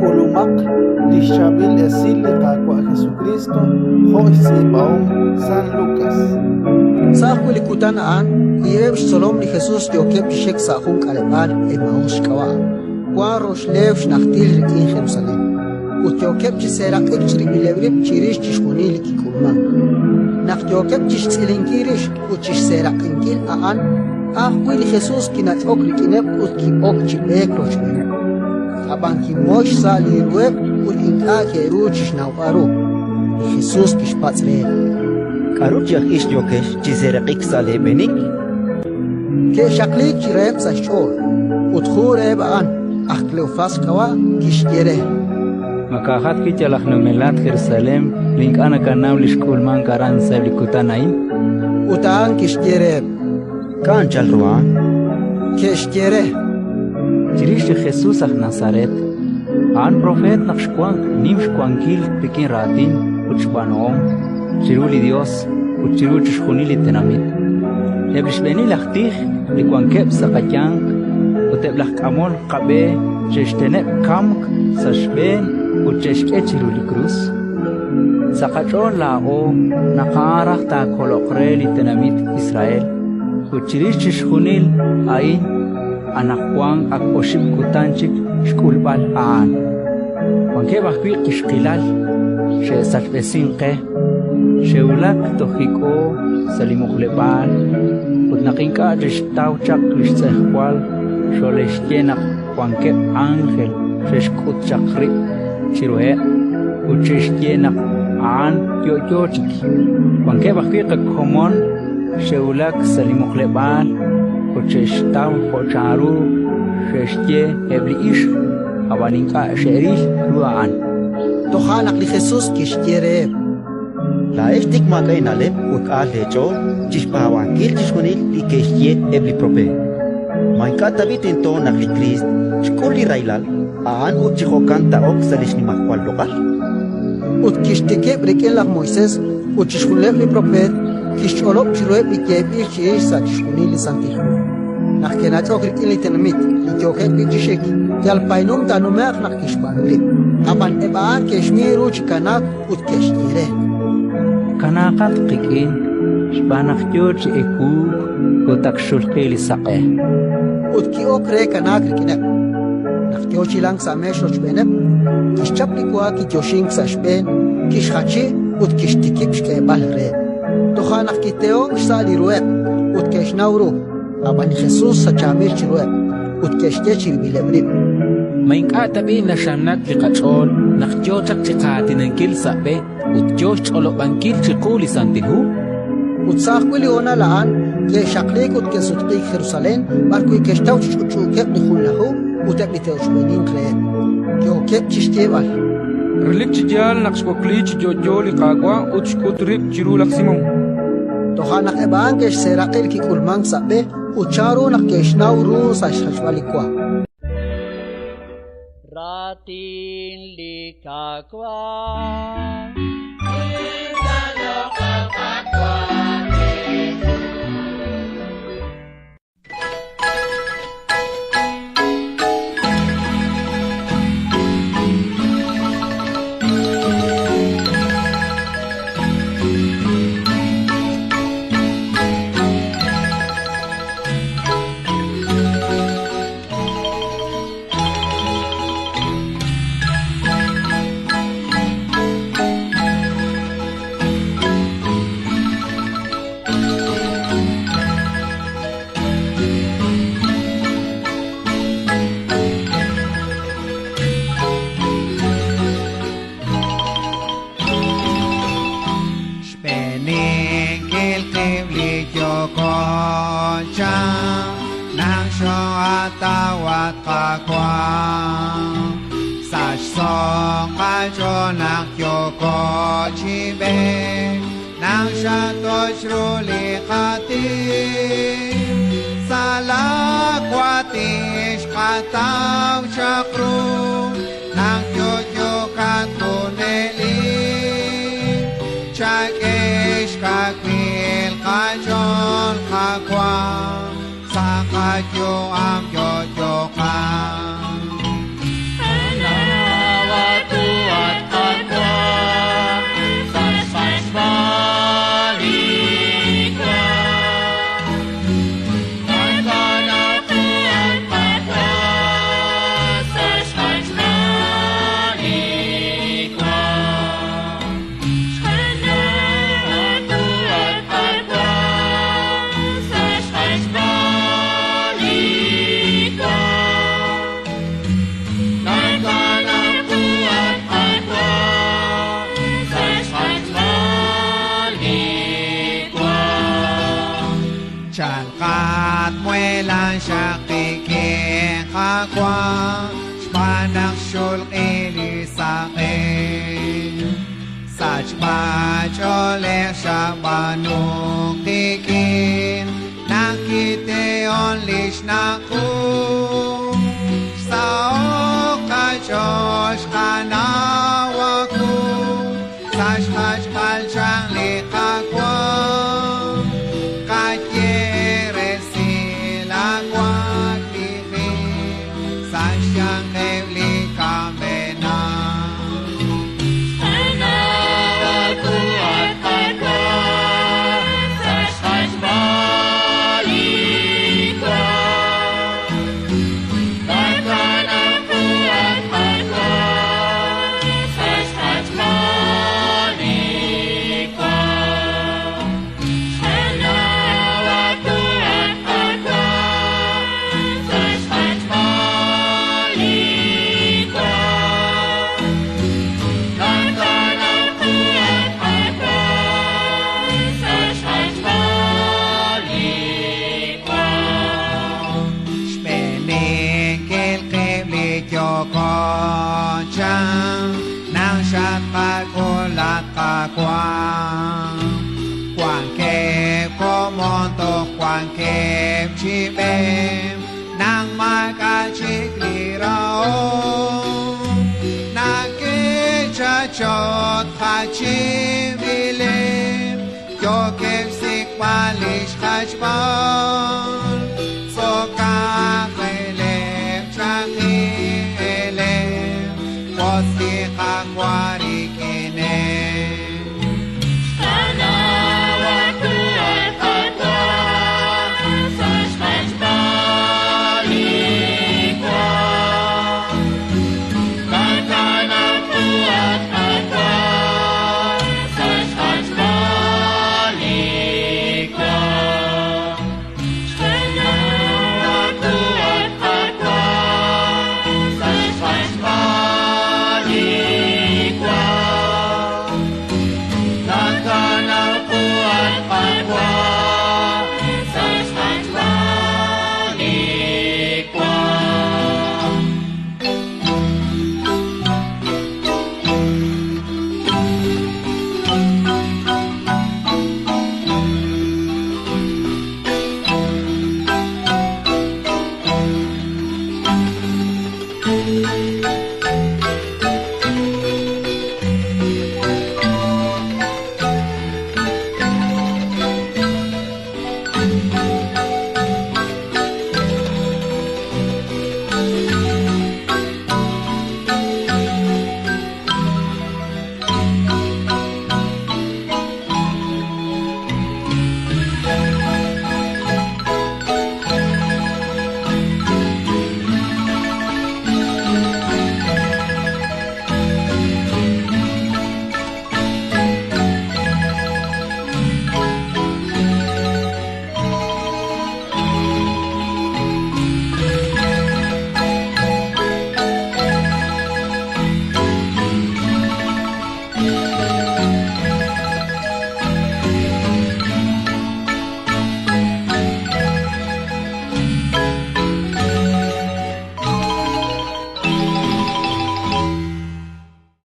K'ulumaq li xChaab'il Esil li Qaawa' Jesukriist jo' xtz'iib'ahom San Lukas. Sa' ajwi' li kutan a'an, wiib'eb' xtzolom li Jesus yookeb' chi xik sa' jun k'aleb'aal Emaús xk'ab'a', wank roxleew xnajtil rik'in Jerusalén, ut yookeb' chi seeraq'ik chirib'ileb' rib' chirix chixjunil li kik'ulmank. Naq yookeb' chi xtz'ilinkil rix ut chi xseeraq'inkil a'an, ajwi' li Jesus kinach'ok rik'ineb' ut ki'ok chi b'eek rochb'eeneb'. Ab'an kimoy xsa' li ruheb' ut ink'a' ke'ru chi xnawb'al ru. Li Jesus kixpatz' reheb': K'aru chi aj ix yookex chi seeraq'ik sa' leeb'eenik? Ke'xaqliik chi reheb' sa' xch'ool, ut jun reheb' a'an, aj Kleofás xk'ab'a', kixye re: Ma ka'ajat wi' yal aj numelat Jerusalén li ink'a' nakanaw li xk'ulmank aran sa'eb' li kutan a'in? Ut a'an kixye reheb': K'a' anchal ru a'an? Ke'xye re: Chirix li Jesus aj Nazaret. A'an propeet naq xwank nim xwankil rik'in raatin ut xb'aanuhom chiru li Yos ut chiru chixjunil li tenamit. Eb' li xb'eenil aj tij li wankeb' sa' qayanq ut eb' laj k'amol qab'e xe'xteneb' kamk sa' xb'een ut xe'xk'e chiru li krus. Sa' qach'ool laa'o naq a'an raj taakoloq re li tenamit Israel, ut chirix chixjunil a'in anaqwan ak oxib' kutan chik xk'ulb'al a'an. Wankeb' ajwi' qixqilal xe'sachb'esink qe, xe'wulak toj hik'ho sa' li muqleb'aal, ut naq ink'a' xe'xtaw chaq li xtz'ejwal, xole'xye naq wankeb' ánjel xe'xk'ut chaq rib' chiruheb' ut xe'xye naq a'an yo'yo chik. Wankeb' ajwi' qakomon xe'wulak sa' li muqleb'aal ut xe'xtaw jo' chanru xe'xye eb' li ixq, ab'an ink'a' xe'ril ru a'an. Toja' naq li Jesus kixye reheb': Laa'ex tik maak'a' eena'leb' ut aal leech'ool chi xpaab'ankil chixjunil li ke'xye eb' li propeet. Ma ink'a' tab'i' tento naq li Kriist xk'ul li rahilal a'an ut chi jo'kan taa'ok sa' li xnimajwal loq'al? Ut kixtikib' rik'in laj Moisés ut chixjunileb' li propeet, kixch'olob' chiruheb' li yeeb'il chirix sa' chixjunil li Santil Hu. Naq ke'nach'ok rik'in li tenamit li yookeb' wi' chi xik, yal paynum taanume'q naq kixb'aanu rib'. Ab'an eb' a'an ke'xmin ru chi kanaak ut ke'xye re: Kanaaqat qik'in xb'aan naq yo chi ewuuk ut ak xxulqi li saq'e. Ut ki'ok re kanaak rik'ineb'. Naq yo chi hilank sa' meex rochb'eeneb', kixchap li wa, kiyoxink sa' xb'een, kixjachi ut kixtikib' xk'eeb'al reheb'. Toja' naq kitehonk xsa' li ruheb' ut ke'xnaw ru. Ab'an li Jesus sachaamil chiruheb' ut ke'xye chirib'ileb' rib': Ma ink'a' tab'i' naxamnak li qach'ool naq yo chaq chi qaatinankil sa' b'e ut yo xch'olob'ankil chiqu li Santil Hu? Ut sa' ajwi' li honal a'an ke'xaqliik ut ke'sutq'iik Jerusalén, b'arwi' ke'xtaw chi ch'utch'uukeb' li Junlaju ut eb' li te'ochb'eeninq reheb'. Yookeb' chi xyeeb'al: Relik chi yaal naq xwakliik chi yo'yo li Qaawa' ut xk'ut rib' chiru laj Simón. Toja' naq eb' a'an ke'xseeraq'i li kik'ulmank sa' b'e ut chanru naq ke'xnaw ru sa' xjachb'al li wa. Raatin li Qaawa'. Xb'eeninkil qib' li yooko chaq naq xoo'atawat Qaawa'. Sa' xsoqal ch'ool naq yooko chi b'eek, naq xatoch ru li qatib'. Sa' laawatin xqataw chaq ru naq yo'yokat junelik. Chak'e xkawil qach'ool Qaawa', sa' qayu'am yo'yoqat. Qaawa' xb'aan naq xulq'i li saq'e. Sachb'ach'oolej xab'aanu qik'in naq kitehon li xnaq'u. Xsaho'k qach'ool xqanaw aawu sa' xjachb'al chaq li Qaawa'. Qaye resil aawaklijik sa' xyanqeb' li kamenaq. Xb'eenikil qib' li yooko chaq naq xatqak'ul at Qaawa'. Wankeb' komon toj wankeb' chi b'e naq maak'a' chik li rahom. Nake'chachot jachib'ileb' yookeb' xsik'b'al li xjachb'al. Tz'okajeleb' chaqi'eleb' wotz li Qaawa' rik'ineb'. Thank you.